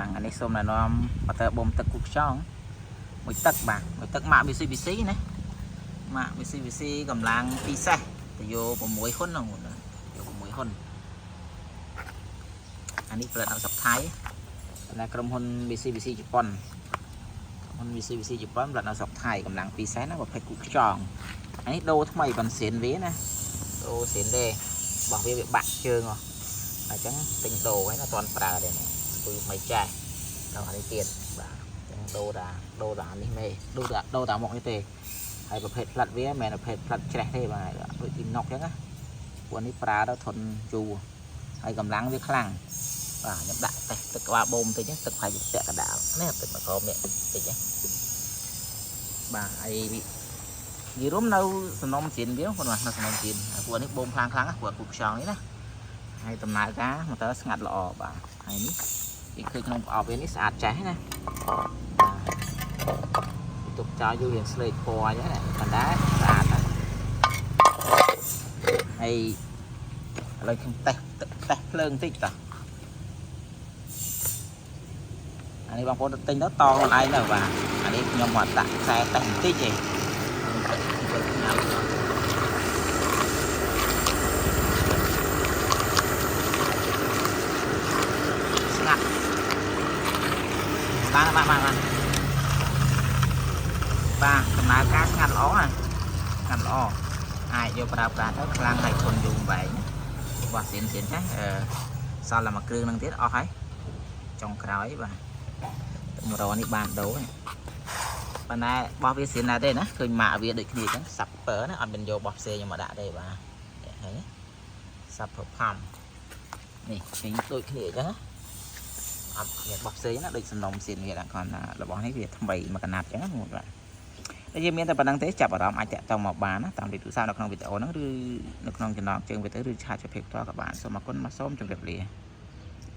បាទអានេះសូមណែនាំម៉ូទ័របូមទឹកគូខ្យងមួយទឹកបាទមួយទឹកម៉ាក BCBC ណាម៉ាក BCBC កម្លាំង2សេះទៅយក6ហ៊ុនហ្នឹងណាយក6ហ៊ុនអានេះផលិតនៅស្រុកថៃតែក្រុមហ៊ុន BCBC ជប៉ុនក្រុមហ៊ុន BCBC ជប៉ុនផលិតនៅស្រុកថៃកម្លាំង2សេះណាប្រភេទគូខ្យងអានេះដូរថ្មីប៉ុនសៀនវាណាដូរសៀនទេរបស់វាវាបាក់ជើងហ៎អញ្ចឹងទិញដូរហើយណាអត់ទាន់ប្រើទេនេះស្គួយមិនចេះដល់អានេះទៀតបាទអញ្ចឹងដូរតាដូរតានេះមេដូរតាដូរតាមុខនេះទេហើយប្រភេទផ្លិតវាមិនមែនប្រភេទផ្លិតច្រេះទេបាទដូចទីណុកអញ្ចឹងណាពួកនេះប្រើទៅធន់យូរហើយកម្លាំងវាខ្លាំងបាទខ្ញុំដាក់តេស្តទឹកក្បាលបូមបន្តិចទឹកប្រហែលជាពាក់កណ្ដាលនេះទឹកមកក្រោមនេះតិចណាបាទហើយនិយាយរួមនៅសំណុំសៀនវាគាត់នៅសំណុំសៀនពួកនេះបូមខ្លាំងខ្លាំងពួកគូខ្យងនេះណាហើយដំណើរការម៉ូទ័រស្ងាត់ល្អបាទហើយនេះគេឃើញក្នុងប្រអប់វានេះស្អាតចេះណាបាទទុកចោលយូររៀងស្លេកពណ៌អញ្ចឹងណាប៉ុន្តែស្អាតណាស់ហើយឥឡូវខ្ញុំតេស្តទឹកតេស្តភ្លើងបន្តិចតោះអានេះបងប្អូនទៅទិញទៅតខ្លួនឯងទៅបាទអានេះខ្ញុំមកដាក់ខ្សែតេស្តបន្តិចទេខ្ញុំទឹកញ៉ាំស្ងាត់បាទបាទបាទបាទបាទដំណើរការស្ងាត់ល្អណាស្ងាត់ល្អអាចយកប្រើប្រាស់ទៅខ្លាំងហើយធន់យូរវែងណាបោះសៀនសៀនចាស់អឺសល់តែមួយគ្រឿងហ្នឹងទៀតអស់ហើយចុងក្រោយបាទទឹកម្រនេះបានដូរណាប៉ុន្តែបោះវាសៀនដែរទេណាឃើញម៉ាក់វាដូចគ្នាអញ្ចឹងសាប់ពើណាអត់មានយកបោះផ្សេងមកដាក់ទេបាទឃើញសាប់ពើផំនេះឃើញដូចគ្នាអញ្ចឹងណាអត់មានបោះផ្សេងណាដូចសំណុំសៀនវាដាក់គាត់ថារបស់នេះវាថ្មីមកកណាត់អញ្ចឹងណាបាទតែយើងមានតែប៉ុណ្្នឹងទេចាប់អារម្មណ៍អាចតាក់ទងមកបានណាតាមលេខទូរស័ព្ទនៅក្នុងវីដេអូហ្នឹងឬនៅក្នុងចំណងជើងវីដេអូឬ chat ជាភាពផ្ទាល់ក៏បានសូមអរគុណមកសូមជម្រាបលា។